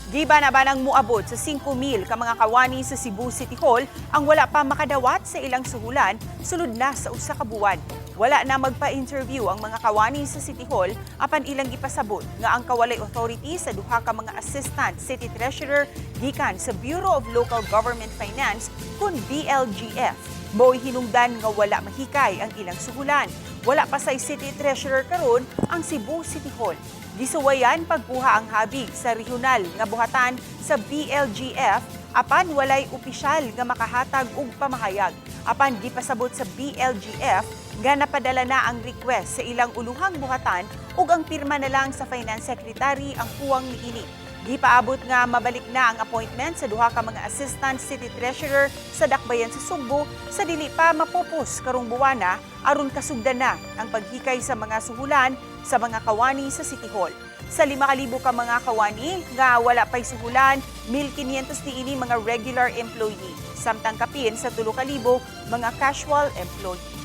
Giba na ba nang muabot sa 5,000 ka mga kawani sa Cebu City Hall ang wala pa makadawat sa ilang suhulan sulod na sa 1 ka buwan. Wala na magpa-interview ang mga kawani sa City Hall, apan ilang gipasabot nga ang kawalay authority sa duha ka mga assistant city treasurer gikan sa Bureau of Local Government Finance kun BLGF mo'y hinungdan nga wala mahikay ang ilang suhulan. Wala pa say city treasurer karon ang Cebu City Hall. Gisuwayan pagkuha ang habig sa regional nga buhatan sa BLGF, apan walay opisyal nga makahatag og pamahayag. Apan gipasabot sa BLGF nga napadala na ang request sa ilang uluhang buhatan ug ang pirma na lang sa Finance Secretary ang kuwang niini. Gipaabot nga mabalik na ang appointment sa duha ka mga assistant city treasurer sa Dakbayan sa Sugbo sa dili pa mapupos karong buwana aron kasugdan na ang paghikay sa mga suhulan sa mga kawani sa City Hall. Sa 5,000 ka mga kawani nga wala pay suhulan, 1,500 niini mga regular employee. Samtang kapin sa 3,000 mga casual employee.